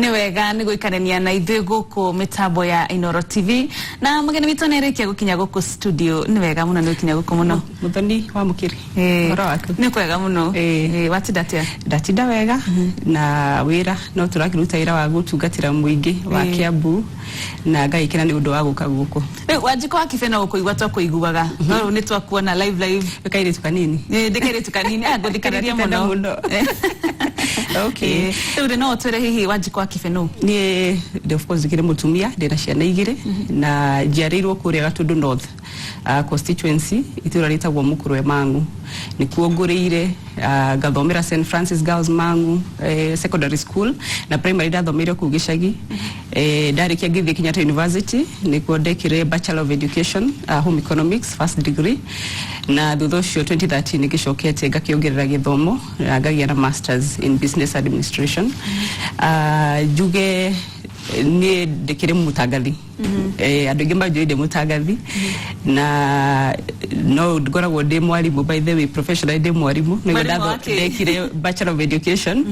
Nĩ wega nĩ gũikarania na ithuĩ gũkũ mĩtambo ya Inoro TV, na mũgeni witũ nĩ arĩkia gũkinya gũkũ studio. Nĩ wega mũno nĩ gũkinya gũkũ mũno. Muthoni wa Mukiri. Ũhoro waku? Nĩ kwega mũno. Watinda atĩa? Ndatinda wega na wĩra no tũrakĩruta wĩra wa gũtungatĩra mũingĩ wa Kiambu, na ngagĩkena nĩ ũndũ wa gũka gũkũ. Rĩu Wanjikũ wa Kibe no gũkũigua twakũiguaga, no rĩu nĩ twakuona live live. Kairĩtu kanini. Ndĩ kairĩtu kanini. Ah, ngũthikĩrĩria Karatinda mũno. Mũno. Okay. Rĩu rĩ, no ũtwĩre hihi Wanjikũ wa Kibe nũ? Niĩ of course ndĩkĩrĩ mũtumia, ndĩna ciana igĩrĩ, na njiarĩirwo kũrĩa Gatundu North constituency, itũra rĩtagwo Mũkũrwe Mang'u, nĩkuo ngũrĩire. Ngathomera St Francis Girls Mang'u secondary school, na primary ndathomeire kũu gĩcagi. Ndarĩkia ngĩthiĩ Kenyatta University, nĩkuo ndekire Bachelor of Education, Home Economics first degree, na thutha ũcio 2013 ngĩcokete ngakĩongerera gĩthomo na ngagĩa na Masters in Business Administration. Njuge niĩ ndĩkĩrĩ mũtangathi. Andũ aingĩ manjũĩ ndĩ mũtangathi, na no ngoragwo ndĩ mwarimũ. By the way, professionally ndĩ mwarimũ, nĩguo Mwarimũ wa kĩ? Ndekire Bachelor of Education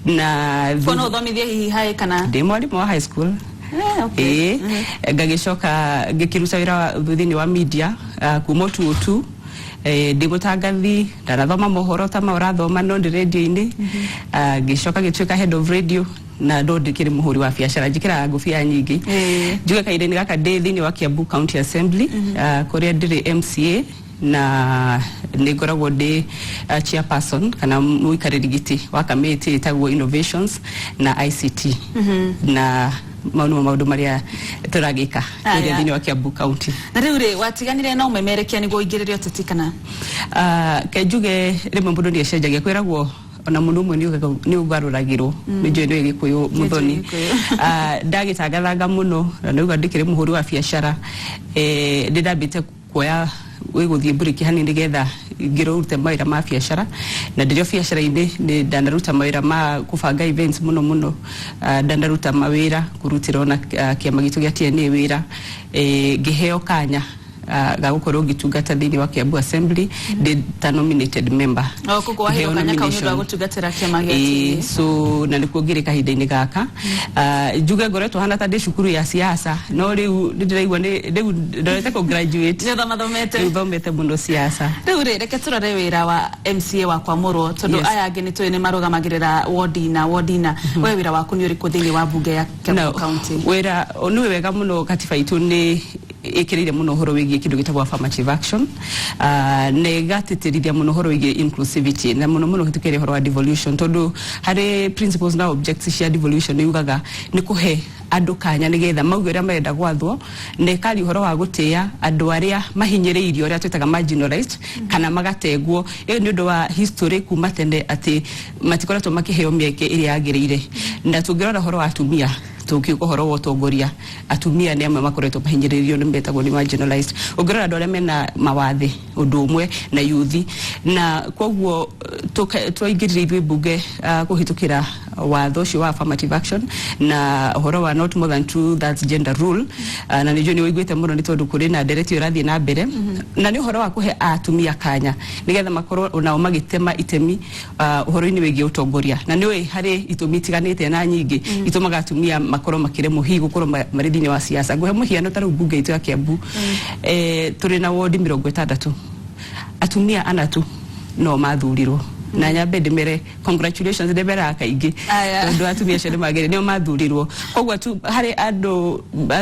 na Kuo no ũthomithie hihi haĩ kana? Ndĩ mwarimũ wa high school. Okay. Ĩĩ, ngagĩcoka ngĩkĩruta wĩra thĩinĩ wa media kuma 202. Ndĩ mũtangathi, ndanathoma mohoro ta ma ũrathoma no ndĩ radio-inĩ. Ah, ngĩcoka ngĩtuĩka head of radio, na no ndĩkĩrĩ mũhũri wa biacara, njĩkĩraga ngũbia nyingĩ. Njuge kahinda-inĩ gaka ndĩ thĩinĩ wa Kiambu County Assembly, kũrĩa ndĩrĩ MCA, na nĩ ngoragwo ndĩ chairperson kana mũikarĩri gĩtĩ wa kamĩtĩ ĩtagwo Innovations na ICT, na mau nĩmo maũndũ marĩa tũragĩka kũrĩa thĩinĩ wa Kiambu County. Na rĩu rĩ, watiganire na ũmemerekia nĩguo ũingĩrĩre ũteti kana? Ke njuge rĩmwe mũndũ nĩ acenjagia, kwĩragwo ona mũndũ ũmwe nĩ ũgarũragĩrwo. Nĩ njũĩ nĩ Gĩkũyũ, Mũthoni. Gĩkũyũ. Ndagĩtangathanga mũno na nauga ndĩkĩrĩ mũhũri wa biacara. Ndĩ ndambĩte kuoya wĩ gũthiĩ mburĩki hanini nĩgetha ngĩrute mawĩra ma biacara, na ndĩrĩ o biacara-inĩ nĩ ndanaruta mawĩra ma kũbanga events mũno mũno. Ndanaruta mawĩra kũrutĩra ona kĩama gitũ gĩa TNA wĩra. Ngĩheo kanya ga gũkorwo ngĩtungata thĩinĩ wa Kiambu Assembly ndĩ ta nominated member. O koguo waheo Ngĩheo kanya kau nĩ ũndũ wa nomination. gũtungatĩra kĩama gĩa Ĩĩ, TNA. so na nĩkuo ngĩrĩ kahinda-inĩ gaka. Njuge ngoretwo hana ta ndĩ cukuru ya siasa, no rĩu nĩ ndĩraigua nĩ rĩu ndorete kũ graduate. Nĩ ũthomathomete. Rĩu thomete mũno siasa. Rĩu rĩ, reke tũrore wĩra wa MCA wa kwamũrwo, tondũ aya angĩ nĩ tũĩ nĩ marũgamagĩrĩra wodi na wodi na we wĩra waku nĩ ũrĩkũ thĩinĩ wa mbunge ya Kiambu No, County? Wĩra nĩ wega mũno, katiba itũ nĩ ĩkĩrĩire mũno ũhoro wĩgiĩ kĩndũ gĩtagwo affirmative action, na ĩgatĩtĩrithia mũno ũhoro wĩgiĩ inclusivity, na mũno mũno hĩtũkĩire ũhoro wa devolution, tondũ harĩ principles na objectives cia devolution nĩ yugaga nĩ kũhe andũ kanya nĩgetha mauge ũrĩa marenda gwathwo, na ĩkaria ũhoro wa gũtĩa andũ arĩa mahinyĩrĩirio, arĩa twĩtaga marginalized kana magatengwo. Ĩyo nĩ ũndũ wa history kuma tene atĩ matikoretwo makĩheo mĩeke ĩrĩa yagĩrĩire. Na tũngĩrora ũhoro wa atumia, tũngiuga ũhoro wa ũtongoria, atumia nĩ amwe makoretwo mahinyĩrĩirio, nĩ metagwo nĩ marginalized. Ũngĩrora andũ arĩa mena mawathe ũndũ ũmwe na yuthi, na koguo twaingĩrire ithuĩ mbunge kũhĩtũkĩra watho ũcio wa affirmative action na ũhoro wa not more than two thirds gender rule. Na nĩ njũĩ nĩ ũiguĩte mũno nĩ tondũ kũrĩ na ndereti ĩyo ĩrathiĩ na mbere, na nĩ ũhoro wa kũhe atumia kanya nĩgetha makorwo nao magĩtema itemi ũhoro-inĩ wĩgiĩ ũtongoria. Na nĩ ũĩ harĩ itũmi itiganĩte na nyingĩ itũmaga atumia makorwo makĩremwo hihi gũkorwo marĩ thĩinĩ wa siasa. Ngũhe mũhiano, ta rĩu mbunge itũ ya Kiambu, tũrĩ na wondi 60, atumia ana tu no mathurirwo, na nyambe ndĩmere congratulations, ndĩmeraga kaingĩ tondũ atumia acio nĩ magĩrĩ nĩo mathurirwo. Koguo tu harĩ andũ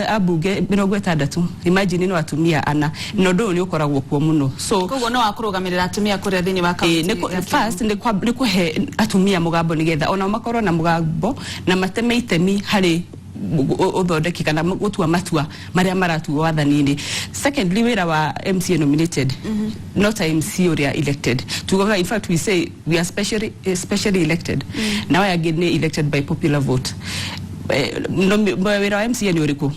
ambunge 60, imagine, no atumia ana, na ũndũ ũyũ nĩ ũkoragwo kuo mũno, so Koguo no wakũrũgamĩrĩra atumia kũrĩa thĩinĩ wa kaunti ya Kiambu. First nĩ kũhe atumia mũgambo nĩgetha onao makorwo na mũgambo na mateme itemi harĩ ũthondeki kana gũtua matua marĩa maratuo wathani-inĩ. Secondly, wĩra wa MCA nominated, not a MCA ũrĩa elected, tugaga, in fact we say we are specially elected, na aya angĩ nĩ elected by popular vote. Wĩra wa MCA nĩ ũrĩkũ?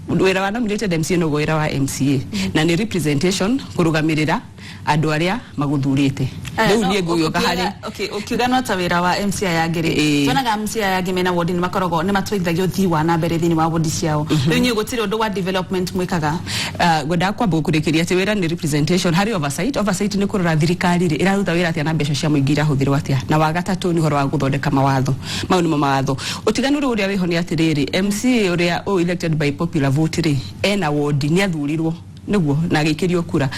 Wĩra wa nominated MCA noguo wĩra wa MCA, na nĩ representation, kũrũgamĩrĩra Andũ arĩa magũthurĩte rĩu niĩ ngũgĩũka harĩ Okay, ũkiuga no ta wĩra wa MCA aya angĩ rĩ, tuonaga MCA aya angĩ mena wodi nĩ makoragwo nĩ matwarithagia ũthii wa na mbere thĩinĩ wa wodi ciao. Rĩu inyuĩ gũtirĩ ũndũ wa development mwĩkaga? Ngwendaga kwamba gũkũrĩkĩria atĩ wĩra nĩ representation harĩ oversight. Oversight nĩ kũrora thirikari rĩ ĩraruta wĩra atĩa na mbeca cia mũingĩ irahũthĩrwo atĩa. Na wa gatatũ nĩ ũhoro wa gũthondeka mawatho. Mau nĩmo mawatho. Ũtiganu rĩu ũrĩa wĩho nĩ atĩrĩrĩ, MCA ũrĩa o elected by popular vote rĩ, ena wodi, nĩ athurirwo nĩguo na agĩikĩrio kura.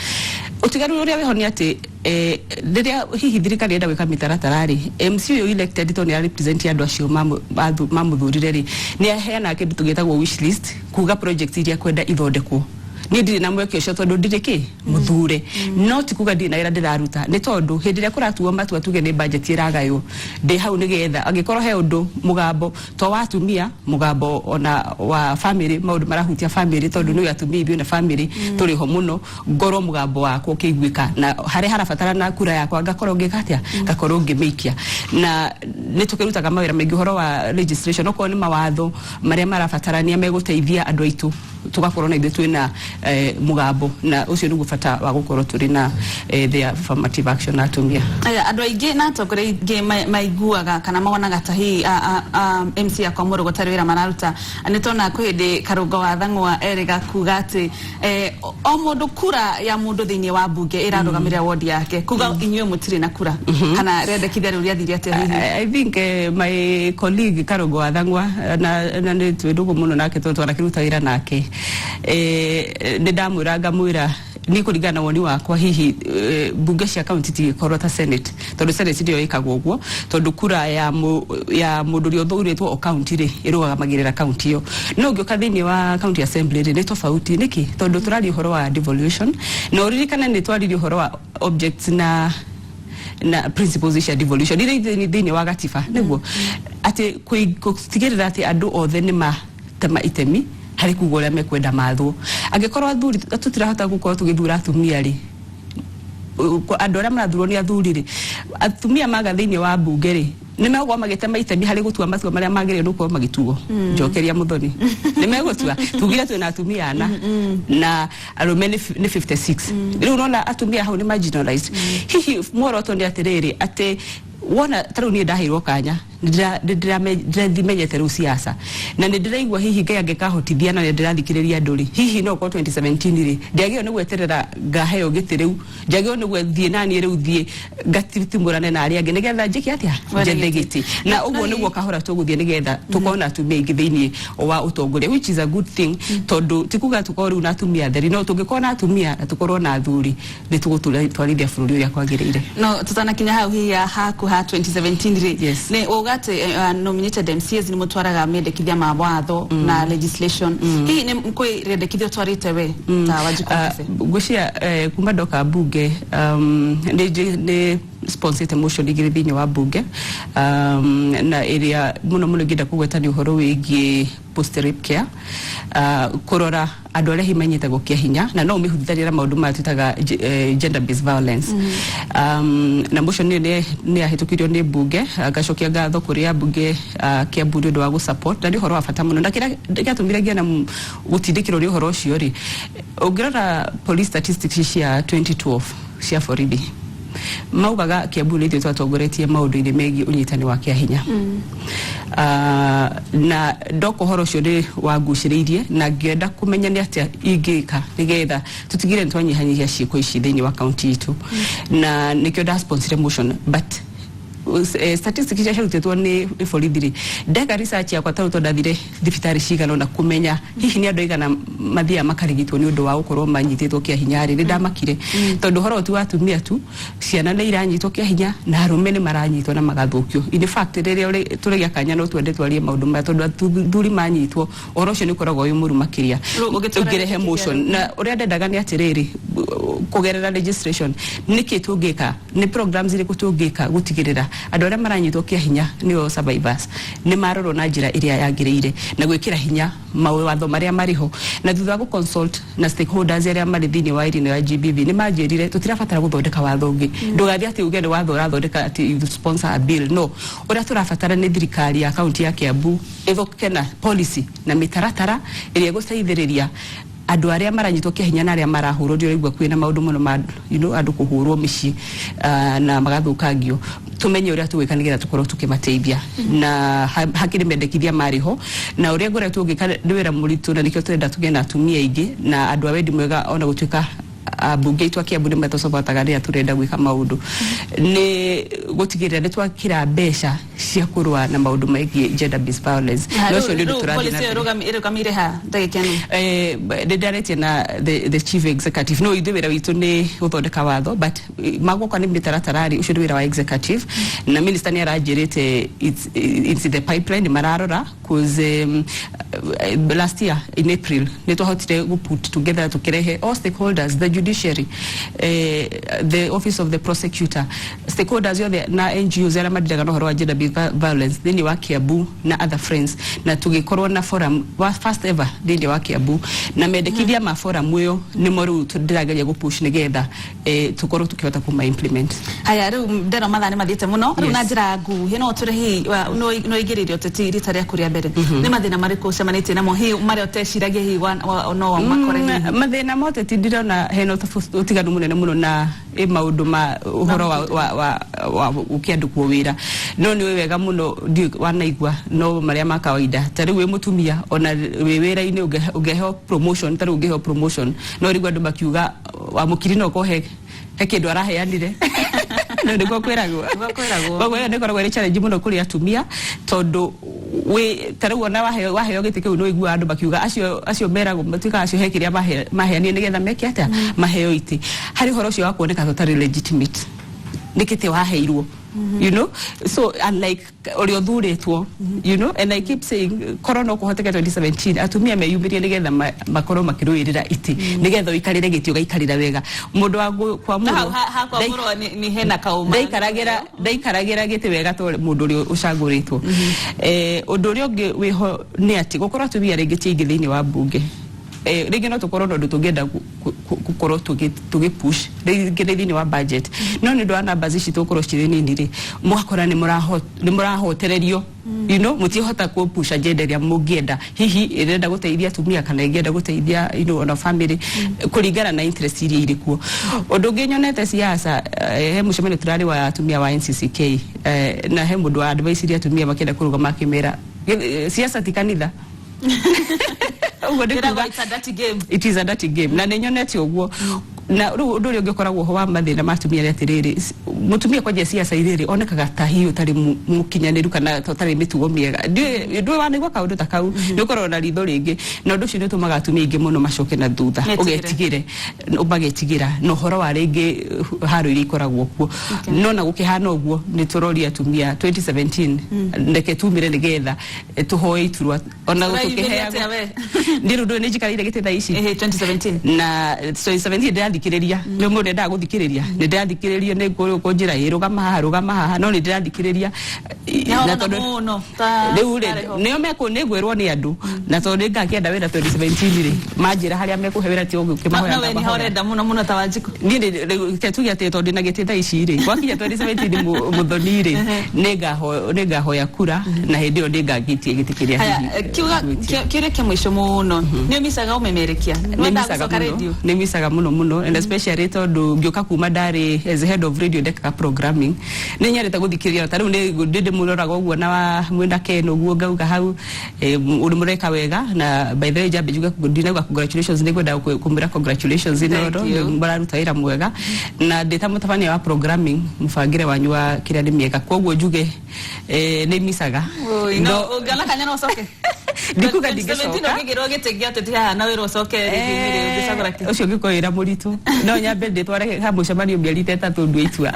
Ũtiganu ũrĩa wĩho nĩ atĩ rĩrĩa hihi thirikari ĩrenda gwĩka mĩtaratara rĩ, MC ũyũ elected, tondũ nĩ represent andũ acio mamũthurire rĩ, nĩ aheanaga kĩndũ tũgĩtagwo wish list, kuga project iria kwenda ithondekwo. Niĩ ndirĩ na mweke ũcio tondũ ndirĩ kĩ mũthure, no ti kuga ndirĩ na wĩra ndĩraruta, nĩ tondũ hĩndĩ ĩrĩa kũratuo matua, tuge nĩ budget ĩragaywo, ndĩ hau nĩgetha angĩkorwo he ũndũ mũgambo to wa atumia, mũgambo ona wa family, maũndũ marahutia family, tondũ nĩ atumia ithuĩ na family tũrĩ ho mũno, ngorwo mũgambo wakwa ũkĩiguĩka na harĩa harabatarana kura yakwa ngakorwo ngĩka atĩa, ngakorwo ngĩmĩikia. Na nĩ tũkĩrutaga mawĩra maingĩ ũhoro wa legislation, okorwo nĩ mawatho marĩa marabatarania megũteithia andũ aitũ, tugakorwo na ithuĩ twĩna mũgambo, na ũcio nĩguo bata wa gũkorwo tũrĩ na the affirmative action na atumia. Aya, andũ aingĩ na atongoria aingĩ maiguaga kana monaga ta hihi MC akwa mũrũ gũtarĩ wĩra mararuta. Nĩ tona kwĩ hĩndĩ Karũngo wa Thang'wa erĩga kuga atĩ o mũndũ, kura ya mũndũ thĩinĩ wa mbunge ĩrarũgamĩrĩra wodi yake, kuga inyuĩ mũtirĩ na kura, kana rĩendekithia rĩu rĩathire atĩa hihi? I think my colleague Karũngo wa Thang'wa na nĩ twĩ ndũgũ mũno nake tondũ twanakĩruta wĩra nake, nĩ ndamwĩra ngamwĩra niĩ kũringana na woni wakwa hihi mbunge cia kaunti tigĩkorwo ta senate, tondũ senate nĩyo ĩkagwo ũguo, tondũ kura ya mũndũ ũrĩa ũthurĩtwo o kaunti rĩ ĩrũgamagĩrĩra kaunti ĩyo. No ũngĩũka thĩinĩ wa county assembly rĩ, nĩ tofauti. Nĩkĩ? Tondũ tũraria ũhoro wa devolution, na ũririkane nĩ twaririe ũhoro wa objects na principles cia devolution iria thĩinĩ wa gatiba, nĩguo atĩ gũtigĩrĩra atĩ andũ othe nĩ matema itemi harĩ kuga ũrĩa mekwenda mathwo. Angĩkorwo athuri tũtirahota gũkorwo tũgĩthura atumia rĩ, andũ arĩa marathurwo nĩ athuri rĩ, atumia maga thĩinĩ wa mbunge rĩ, nĩ megũkorwo magĩtema itemi harĩ gũtua matua marĩa magĩrĩire nĩ gũkorwo magĩtuo? Njokeria mũthoni, nĩ megũtua? Tugire twĩna atumia ana na arũme nĩ 56. Rĩu ũrona atumia hau nĩ marginalized. Hihi muoroto nĩ atĩrĩrĩ, atĩ wona ta rĩu niĩ ndaheirwo kanya, nĩndĩrathimenyete rĩu siasa na nĩ ndĩraigua hihi Ngai angĩkahotithia na nĩ ndĩrathikĩrĩria andũ rĩ, hihi no korwo 2017 rĩ, ndiagĩrĩirwo nĩ gweterera ngaheo gĩtĩ, rĩu njagĩrĩirwo nĩ gwethiĩ naniĩ rĩu thiĩ ngatitimũrane na arĩa angĩ nĩgetha njĩke atĩa? Wethe njethe gĩtĩ. Gĩtĩ na ũguo nĩguo kahora tũgũthiĩ nĩgetha tũkorwo na atumia aingĩ thĩinĩ wa ũtongoria, which is a good thing, tondũ ti kuga tũkorwo rĩu na atumia atheri, no tũngĩkorwo na atumia na tũkorwo na athuri nĩ tũgũtwarithia bũrũri ũrĩa kwagĩrĩire. No tutanakinya hau hihi ya haku ha 2017 rĩ, nĩ uga atĩ nominated MCAs nĩ mũtwaraga mendekithia ma watho na legislation. Hihi nĩ kwĩ rĩendekithia ũtwarĩte we ta Wanjikũ Kibe? Ngwĩciria kuma ndoka mbunge nĩ sponsorete motion igĩrĩ thĩinĩ wa mbunge, na ĩrĩa mũno mũno ingĩenda kũgweta nĩ ũhoro wĩgiĩ post rape care, kũrora andũ arĩa hihi manyitagwo kĩa hinya na no ũmĩhutithanie na maũndũ maya twĩtaga gender based violence. Na motion ĩyo nĩ yahĩtũkirio nĩ mbunge. Ngacokia ngatho kũrĩ ambunge Kiambu nĩ ũndũ wa gũ-support, na nĩ ũhoro wa bata mũno, na kĩrĩa gĩatũmire ngĩe na gũtindĩkĩrwo nĩ ũhoro ũcio rĩ, ũngĩrora police statistics cia 2012 cia borithi, maugaga Kiambu nĩ ithuĩ twatongoretie maũndũ-inĩ megiĩ ũnyitani wa kĩa hinya. Na ndoka ũhoro ũcio nĩ wangucĩrĩirie na ngĩenda kũmenya nĩ atĩa ingĩka nĩgetha tũtigĩrĩre nĩ twanyihanyihia ciĩko ici thĩinĩ wa kaunti itũ, na nĩkĩo nda sponsor motion. But statistics iria ciarutĩtwo nĩ borithi rĩ, ndeka research yakwa tarĩu tondũ ndathire thibitarĩ cigana ũna kũmenya hihi nĩ andũ aigana mathiaga makarigitwo nĩ ũndũ wa gũkorwo manyitĩtwo kĩa hinya rĩ, nĩ ndamakire, tondũ ũhoro ũyũ ti wa atumia tu, ciana nĩ iranyitwo kĩa hinya na arũme nĩ maranyitwo na magathũkio. In fact, rĩrĩa tũrĩgĩa kanya no twende twarie maũndũ maya, tondũ athuri manyitwo ũhoro ũcio nĩ ũkoragwo wĩ mũru makĩria. Rĩu ũngĩtwara ũngĩrehe rĩendekithia motion rĩu? Na ũrĩa ndendaga nĩ atĩrĩrĩ, kũgerera legislation nĩkĩ tũngĩka, nĩ programs irĩkũ tũngĩka gũtigĩrĩra andũ arĩa maranyitwo kĩa hinya nĩo survivors nĩ marorwo na njĩra ĩrĩa yagĩrĩire, na gwĩkĩra hinya mawatho marĩa marĩ ho. Na thutha wa gũ-consult na stakeholders arĩa marĩ thĩinĩ wa area ĩno ya GBV, nĩ manjĩrire tũtirabatara gũthondeka watho ũngĩ. Ndũgathiĩ atĩ uge nĩ watho ũrathondeka, atĩ you sponsor a bill. No ũrĩa tũrabatara nĩ thirikari ya kaunti ya Kiambu ĩthũke na policy na mĩtaratara ĩrĩa ĩgũteithĩrĩria. Andũ arĩa maranyitwo kĩa hinya na arĩa marahũrwo, ndĩraigua kwĩna maũndũ mũno ma andũ kũhũrwo mĩciĩ na magathũkangio. Tumenye ũrĩa tũgwĩka nĩgetha tũkorwo tũkĩmateithia, na hakĩrĩ mendekithia marĩ ho na ũrĩa ngoretwo ngĩka nĩ wĩra mũritũ, na nĩkĩo tũrenda tũgĩe na atumia aingĩ na andũ a wendi mwega. Ona gũtuĩka ambunge aitũ a Kiambu nĩ matũcobotaga rĩrĩa tũrenda gwĩka maũndũ, nĩ gũtigĩrĩra nĩ twakĩra mbeca cia kũrũa na maũndũ megiĩ gender based violence, na ũcio nĩ ũndũ tũrathiĩ na Policy mbere. Ĩrũgamĩire ha ndagĩka ĩno? Nĩ ndarĩtie na the chief executive. No ithuĩ wĩra witũ nĩ gũthondeka watho, but magwoka nĩ mĩtaratara rĩ, ũcio nĩ wĩra wa executive, na minister nĩ aranjĩrĩte it's in the pipeline, nĩ mararora, cause last year in April nĩ twahotire gũ put together, tũkĩrehe all stakeholders, the judiciary, the office of the prosecutor, stakeholders yothe na NGOs arĩa mandiraga na ũhoro wa gender based violence thĩinĩ wa Kiambu na other friends, na tũgĩkorwo na forum wa first ever thĩinĩ wa Kiambu, na mendekithia ma forum ĩyo nĩmo rĩu ndĩrageria gũ push nĩgetha tũkorwo tũkĩhota kũma implement. Haya, rĩu ndero mathaa nĩ mathiĩte mũno rĩu. Na njĩra nguhĩ no tũre hihi no ũingĩrĩire ũteti rita rĩaku rĩa mbere, nĩ mathĩna marĩkũ ũcemanĩtie namo hihi marĩa ũteciragia hihi no makore hihi? Mathĩna ma ũteti, ndirona hena ũtiganu mũnene mũno na maũndũ ma ũhoro wa ũkĩandĩkwo wĩra, no nĩ ũĩ wega mũno, ndiũĩ wanaigua, no marĩa ma kawaida, ta rĩu wĩ mũtumia ona wĩ wĩra-inĩ ũngĩheo promotion, ta rĩu ũngĩheo promotion, no rĩu andũ makiuga wa mũkiri no korwo he kĩndũ araheanire, no nĩguo kwĩragwo. Nĩguo kwĩragwo. Koguo ĩyo nĩ ĩkoragwo ĩrĩ challenge mũno kũrĩ atumia, tondũ wĩ ta rĩu ona waheo gĩtĩ kĩu, nĩ ũiguaga andũ makiuga acio meragwo matuĩkaga acio he kĩrĩa maheanire nĩgetha meke atĩa, maheo itĩ. Harĩ ũhoro ũcio wa kuoneka ta ũtarĩ legitimate, nĩ kĩtĩ waheirwo, so unlike ũrĩa ũthurĩtwo, and I keep saying korwo no kũhoteke 2017 atumia meyumĩrie nĩgetha makorwo makĩrũĩrĩra itĩ, nĩgetha ũikarĩre gĩtĩ ũgaikarĩra wega, mũndũ wa Na hau kwamũrwo hakwamũrwo nĩ hena kaũma. Ndaikaragĩra gĩtĩ wega ta mũndũ ũrĩa ũcagũrĩtwo. Ũndũ ũrĩa ũngĩ wĩho nĩ atĩ gũkorwo atumia rĩngĩ ti aingĩ thĩinĩ wa mbunge, rĩngĩ no tũkorwo na ũndũ tũngĩenda gũkorwo tũgĩ push rĩngĩ nĩ thĩinĩ wa budget, no nĩ ũndũ wa numbers ici tũgũkorwo cirĩ nini rĩ, mũgakora nĩ mũrahotererio, mũtihota kũ push agenda ĩrĩa mũngĩenda, hihi ĩrenda gũteithia atumia kana ĩngĩenda gũteithia ona family, kũringana na interest iria irĩ kuo. Ũndũ ũngĩ nyonete siasa, he mũcemanio tũrarĩ wa atumia wa NCCK, na he mũndũ wa advice iria atumia makĩenda kũrũgama akĩmera, "Siasa ti kanitha." Ũguo nĩ Ĩragwo kuga it's a dirty game. It is a dirty game, na nĩ nyonete ũguo. Na rĩu ũndũ ũrĩa ũngĩ ũkoragwo ho wa mathĩna ma atumia nĩ atĩrĩrĩ, mũtumia kwanjia ciaca rĩrĩ onekaga ta hihi ũtarĩ mũkinyanĩru kana ta ũtarĩ mĩtugo mĩega. Ndũĩ wanaigua kaũndũ ta kau, nĩ ũkoragwo na ritho rĩngĩ, na ũndũ ũcio nĩ ũtũmaga atumia aingĩ mũno macoke na thutha. Metigĩre. Ũgetigĩre, magetigĩra na ũhoro wa rĩngĩ haro iria ikoragwo kuo. No na gũkĩhana ũguo, nĩ tũroria atumia 2017 reke tumire nĩgetha tũhoe iturwa ona Ũreyumĩria atĩa tũkĩheagwo. we? Niĩ rĩu ndũĩ nĩ njikarĩire gĩtĩ thaa ici. Ehe, 2017. Na 2017 ndĩrathikĩrĩria, nĩ mũndũ endaga gũthikĩrĩria, nĩ ndĩrathikĩrĩria, nĩ kũnjĩra ĩ rũgama haha, rũgama haha, no nĩ ndĩrathikĩrĩria. Nĩho Na wona tondũ mũno ta rĩu rĩ, tarĩ ho. nĩo mekũ nĩ ngwĩrwo nĩ andũ, na tondũ nĩ ngakĩenda wĩra 2017 rĩ, manjĩra harĩa mekũhe wĩra ti No ũgĩkĩmahoya. no we nĩho ũrenda mũno mũno ta Wanjikũ. Niĩ rĩu reke tuge atĩ tondũ ndĩna gĩtĩ thaa ici rĩ, gwakinya 2017 mũthoni rĩ, nĩ ngahoya kura, na hĩndĩ ĩyo nĩ ngangĩtie gĩtĩ kĩrĩa Haya, hihi, kiuga ngwĩtia. kĩũria kĩa mũico mũno, nĩ ũmicaga ũmemerekia? Nĩ wendaga Nĩmicaga gũcoka mũno. radio? Nĩmicaga mũno mũno, and especially tondũ ngĩũka kuma ndarĩ as head of radio ndekaga programming, nĩ nyendete gũthikĩrĩria. Ta rĩu nĩ ndĩmũroraga ũguo na mwĩna Ken ũguo, ngauga hau ũrĩ mũreka wega. Na by the way, njambe njuge ndinauga congratulations, nĩ ngwenda kũmwĩra congratulations. Thank Inooro you. nĩ mũraruta wĩra mwega, na ndĩ ta mũtabania wa programming, mũbangĩre wanyu wa kĩrĩa nĩ mĩega, koguo njuge nĩ micaga. Oi, no ũngĩona kanya no ũcoke? Ndikuga 2017 ndingĩcoka. Ũngĩgĩrwo gĩtĩ gĩa ũteti haha na wĩrwo ũcoke rĩndiũ-inĩ rĩ, ũngĩcagũra kĩ? Ũcio ũngĩkorwo wĩra mũritũ, no nyambe ndĩtware ha mũcemanio mĩeri ta 3 ndue itua.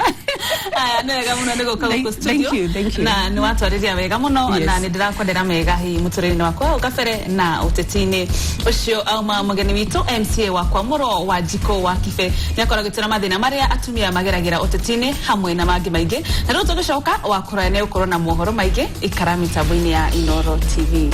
Aya, nĩ wega mũno nĩ gũka gũkũ studio. Thank you, thank you. Na nĩ watwarĩria wega mũno. Na nĩ ndĩrakwendera mega hihi mũtũrĩre-inĩ waku hau kabere na ũteti-inĩ ũcio. Auma mũgeni witũ MCA wa Kwamũrwo wa Njikũ wa Kibe, nĩ akoragwo agĩtwĩra mathĩna marĩa atumia mageragĩra ũteti-inĩ hamwe na mangĩ maingĩ. Na rĩu tũgĩcoka wa kũraya nĩ gũkorwo na mohoro maingĩ. Ikara mĩtambo-inĩ ya Inooro TV.